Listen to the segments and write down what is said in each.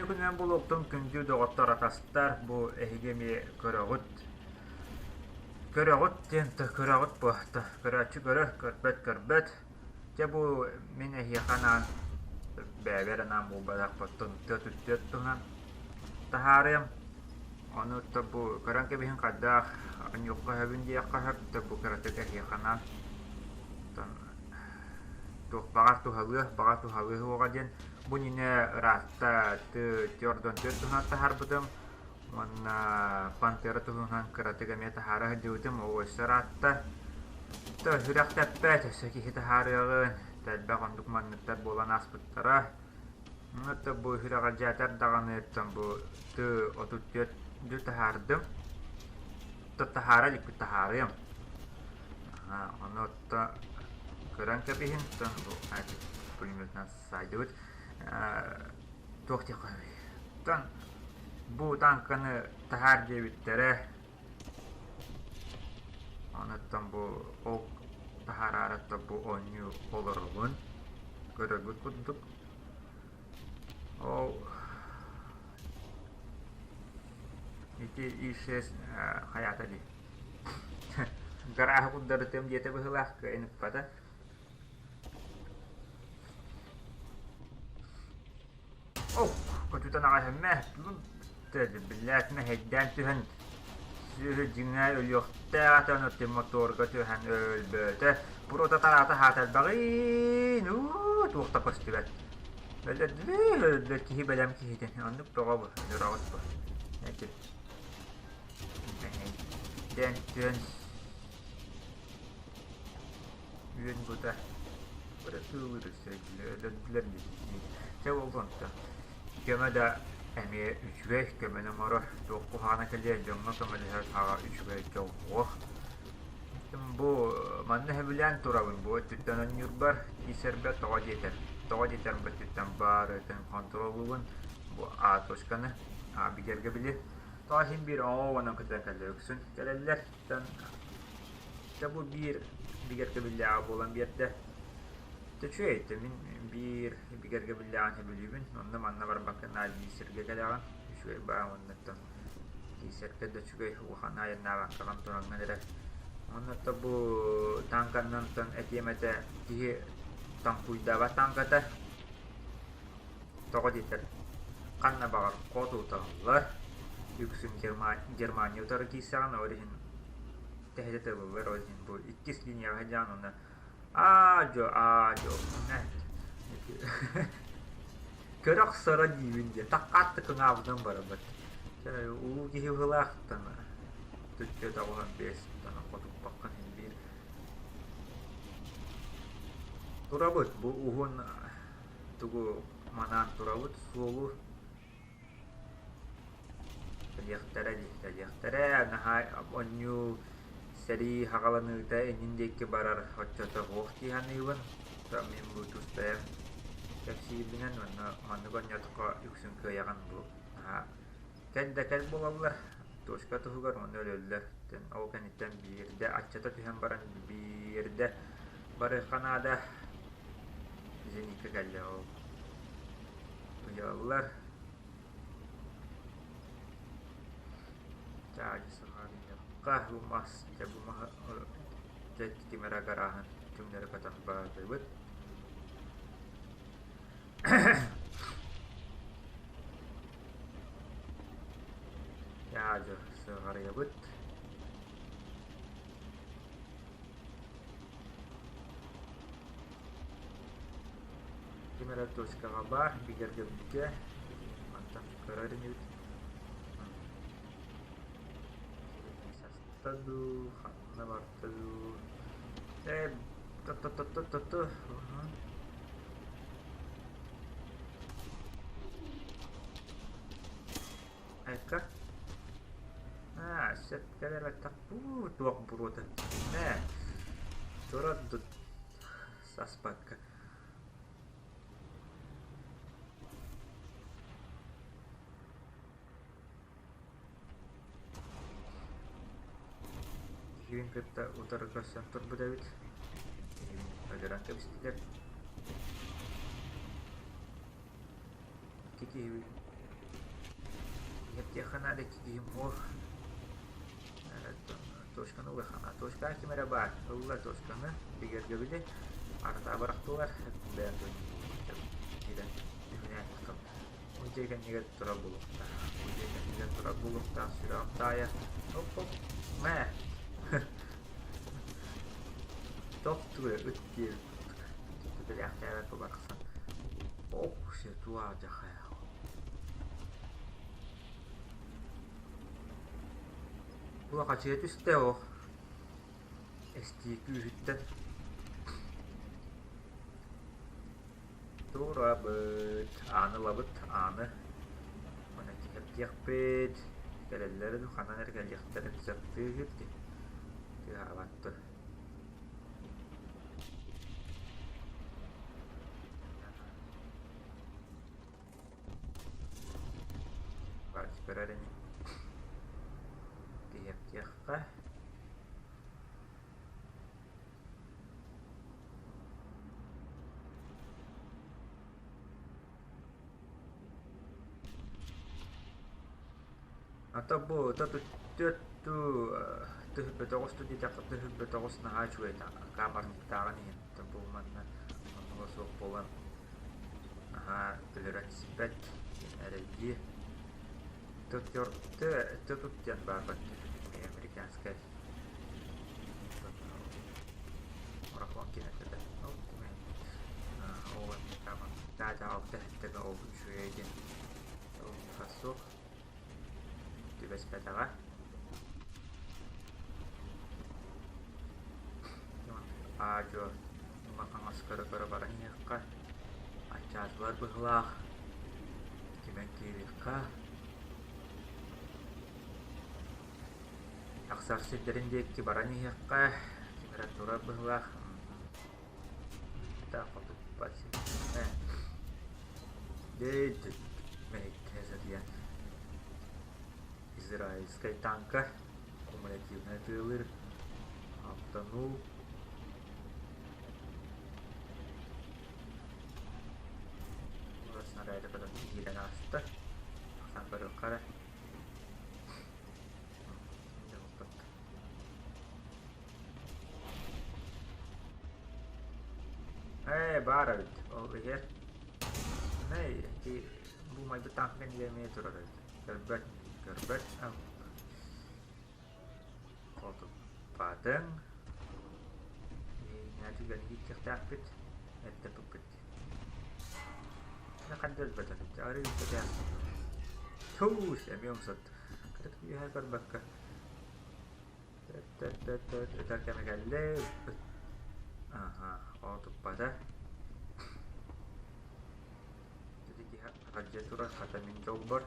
Үтүө күнүнэн буолуохтун күндү доҕоттор атастар, бу эһиги эмиэ көрөҕүт. Көрөҕүт диэн көрөҕүт бу көрөөччү көрөр, көрбөт көрбөт. Дьэ бу мин эһиэхэ анаан бэйэбэр анаан буолбатах оттон тыа туһунан таһаарыам. Ону бу көрөн кэбиһин хайдах анньыахха сөбүн диэххэ сөп, бу кыратык эһиэхэ анаан туох баҕар туһалыа, баҕар туһалыа суоҕа диэн бу иннинэ ыраатта түөрт туһунан таһаарбытым уонна Пантера туһунан кыратык эмиэ таһаара сылдьыбытым, ол өссө ыраатта. Сүрэх тэппэт, өссө киһи таһаарыаҕын, элбэх оннук манныктар буолан ааспыттара. Оттон бу сүрэҕэлдьээтэр даҕаны оттон бу 34 таһаардым. Таһаара иликпит таһаарыам. Ону отто көрөн кэбиһин, оттон бу пулеметынан саайдыбыт. Туох диэххэ Оттон бу танканы таһаар диэбиттэрэ. Онуттан бу ол таһаараары бу оонньуу олоробун. Көрөргүт курдук. Ол ити И-6 хайаата дии. Гарааһы курдарытыам диэтэ быһыылаах, кыайан ыппата. Оо, көтүтэн аҕай иһиммэ, биллээт мэһэйдээн түһэн сүөһү дьиҥэ өлүөхтээх этэ, ону моторга түһэн өлбөтө. Буруота тараата хаата элбэҕиин, уу, туох да көстүбэт. Өлөрдүлэр киһи бэлэм киһитин, оннук бөҕө бу, өлөрөҕүт бу. Эти Мэһэйдээн түһэн үөн бута быратыылыыр өлөрдүлэр дии. Чэ болҕомто. Көмө да эмиэ үчүгэй көмөнү оҥорор, туох куһаҕана кэлиэ дьоҥҥо көмөлөһөр аҕа үчүгэй дьоллуох. Бу манна сөбүлээн турабын бу өттүттэн оонньуурбар киирсэрбэр тоҕо диэтэр тоҕо диэтэр бу өттүттэн барытын хонтуруоллуубун бу А точканы А бигэргэ били тоҕо син биир оо онон көтөн кэллэ үксүн кэлэллэр Дьэ бу биир бигэргэбиллээҕэ буолан биэрдэ. Дьэ үчүгэй этэ мин биир бигэргэбиллээҕин сөбүлүүбүн. Онно манна барбакка наар биир сиргэ кэлэҕин. Үчүгэй баа уоннаттан киирсэргэ да үчүгэй улахан айаннаабаккаҕын тураҥҥын эрэ. Онно бу танканнан этиэм этэ киһи таҥкуйдаабат танката. Тоҕо диэтэр, ханна баҕар хот утарыллар, үксүн Германия утары киирсэҕин, ол иһин тэһитэ тылыллар, ол иһин бу иккис линияҕа сылдьаҕын уонна аа-дьуо, аа-дьуо көрө охсоро диибин диэн таккаат да кыҥаабытынан барабыт. Улуу киһи быһыылаахтан түччү 95 хотуппаккын иһин биир турабыт бу уһун тугу манаан турабыт суолу кэлиэхтэрэ дии кэлиэхтэрэ наһаа оонньуу сэрии хаҕаланыыта иннин диэки барар оччото суох дии саныыбын мин бу тус бэйэм кэпсиирбинэн уонна маннык оонньоотоххо үксүн кыайаҕын бу наһаа кэл да кэл буолаллар точка туһугар уонна өлөллөр ол кэнниттэн биирдэ аччата түһэн баран биирдэ барыахха наада Зенитка кэллэ ол ыйаллар Чаачысыхарыйыахха бу мас дьэ бу маһы дьэ ким эрэ гарааһын түҥнэри көтөн бардыбыт Дьаадьы сыҕарыйабыт Ким эрэ точкаҕа баар, бигэргэбиккэ мантан көрөр инибит. Саста дуу, ханна барда дуу. Ээ, ту-ту-ту-ту-ту. Айка. Аа, сөп кэлэр бу туох буруота ээ турар саспакка Киһибин кытта утары көрсөн турбут эбит. Киһибин өлөрөн кэбистилэр. Икки киһибин. Иһэрдиэххэ наада киһим ох. Точканы ылыахха Точка ким эрэ баар. Ылла точканы бигэргэбили. Арата бырахтылар. Бэйэм киирэн түһүнээн Бу дьиэ кэннигэр турар буолуохтаах. Бу дьиэ кэннигэр турар буолуохтаах сүрэҕим таайар. Оп-оп. Мэ. Тохтуу ыт диэбит курдук. Барахсан. Ох, ситуа дьахая. Улахачыйа түстэ ох. Эстии күүһүттэн. Турабыт, ааны ылабыт, ааны. Уонна киһиргиэхпит. Кэлэллэрэ дуу, ханан эрэ кэлиэхтэрин сөп тыаһыыр дии. Тыаһаабат дуо? Көрөр ини. Киһиргиэххэ. Ата бу түөрт тыһыппөтөҕүс диэтэххэ тыһыппөтөҕүс наһаа үчүгэй камерниктааҕын иһин бу манна оннуга суох буолан наһаа өлөрөн испэт эрэйдии тут диэн баар американскай Түбэспэтэҕэ. Аа-дьуо уҥа-хаҥас көрө-көрө баран иһиэххэ, аччаатылар быһыылаах, кимэн киириэххэ. Тахсар сирдэрин диэки баран иһиэххэ, ким эрэ турар быһыылаах. Хотуппат сирэ. Мэһэйдэһэ сытыйан Израильскай тааҥка кумулятивнай тыалыыр автонул снаряды потом киирэн ааста. Тахсан көрүөххэ эрэ. Ээ, баар эбит. Ол иһэр. Эй, ити бу майбыт таҥха кэннигэр эмиэ турар эбит. Көрбөт, көрбөт. Хотуппатыҥ. Түгэни кииртиэхтээхпит. Эрдэ туппут. Ханна өлбөтө. Арыы өлбөтө. Туус, эмиэ умсат. Кытык үөһэ көрбөккө. Ытар кэмэ кэллэ. Аха, ол туппата. Ити киһи хадьа турар, хата мин дьолбор.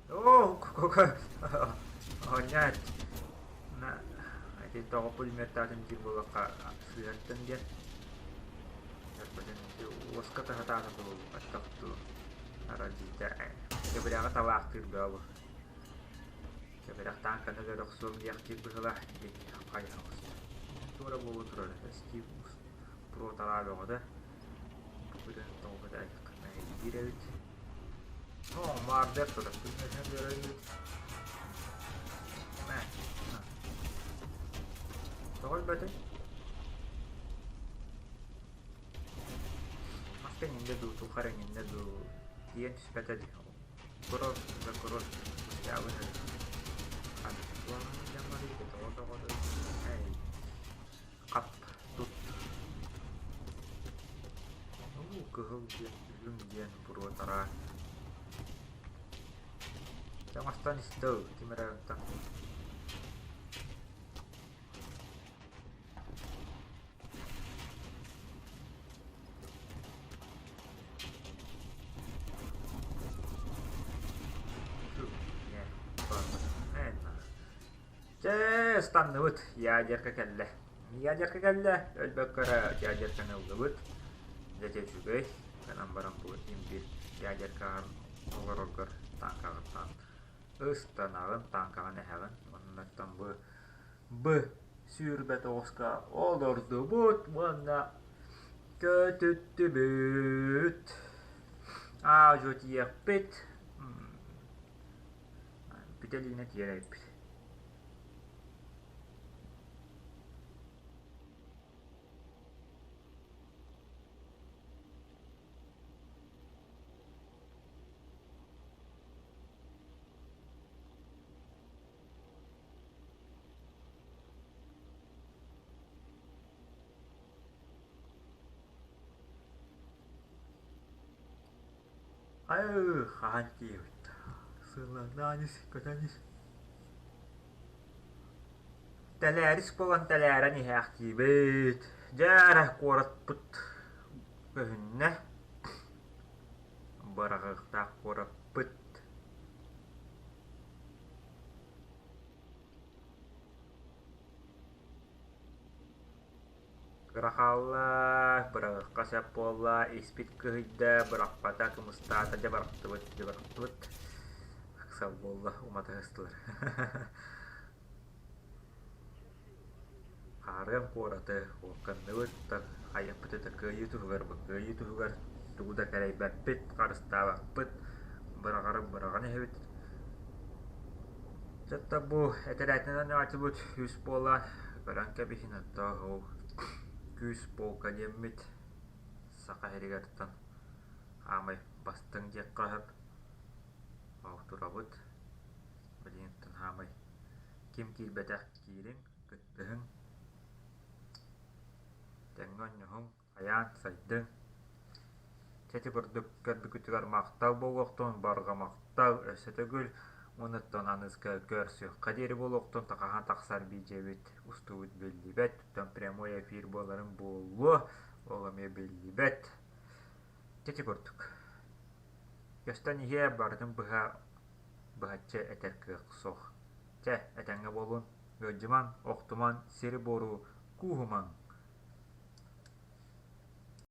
Оо, оонньоот. На, ити тоҕо пулеметтаатын диир буоллахха сыһыартан диэн. Уоска таһатаата дуу, баттах дуу. Аралдьыйда кэбирэҕи талаахтыыр бөҕө бу. Кэбирэх тааҥканы да охсуом диэхтиир быһыылаах диэки хайыһа оҕуста. Туора буола турар Стив буруоталаа бөҕөтө. Бу күтэн тоҕо мэһэйдиир эбит. Оо, маардар турар. Күннэтэн көрөр эбит. Мэ. Тоҕо өлбөтүй? Маска иннинэ дуу, тухары иннинэ дуу тиийэн түспэтэ дии. Курор, да курор, устаабын эрэ. Хап, тут. Уу, кыһыл диэн, үрүҥ диэн буруотара. Таҥастан истэ ким эрэ онтон Дьэ, ыстанныбыт. Ядерка кэллэ. Ядерка кэллэ. Өлбөккө эрэ ядерканы ыллыбыт. Дьэ, үчүгэй. Гынан баран бу имбирь ядеркаҕа олороргор тааҥкаҕыттан ыстанаҕын, тааҥкаҕын эһэҕин. Оннуттан бу Б. 29-ка олордубут уонна көтүттүбүт. Аа-дьуо тиийиэхпит, бүтэ илигинэ тиийэр эбиппит. Айыы, хаһан тиийэбит? Сыллаҥнаан ис, көтөн ис. Тэлээрис буолан тэлээрэн иһээхтиибит. Дьэ эрэ куораппыт көһүннэ. Быраҕыахтаах куораппыт. Кыра хаалла, быраҕыахха сөп буолла, испит кыһыйда, бырахпата, кымыстаата, дьэ бырахтыбыт, дьэ бырахтыбыт. Ыксал буолла, уматыһыстылар. Хаарыан куораты уокканныбыт, хайыахпыт этэ кыайыы туһугар, кыайыы туһугар тугу да кэрэйбэппит, харыстаабаппыт, быраҕарын быраҕан иһэбит. Чэ бу этэрээтинэн аатыбыт үс буолан көрөн кэбиһин оттоо ол күүс полка диэммит Саха сиригэртэн аамай бастыҥ диэххэ сөп. Ол турабыт. Билигин хаамай ким киирбэтэх киириҥ, кыттыһыҥ, тэҥҥэ оонньоһуҥ. Айаан, сайдыҥ! Чэ ити курдук көрбүккүтүгэр махтал буолуохтун, барҕа махтал, өссө төгүл уонуттан аныска көрсүөххэ диэри буолуохтун, хаһан тахсар биидьийэбит устубут биллибэт, оттон прямой эфир буоларын буолуо, ол эмиэ биллибэт. Чэ ити курдук. Көстөн иһиэ барытын быһа быһаччы этэр кыах суох. Чэ, этэҥҥэ буолун, ыалдьымаҥ, охтумаҥ, сири-буору кууһумаҥ.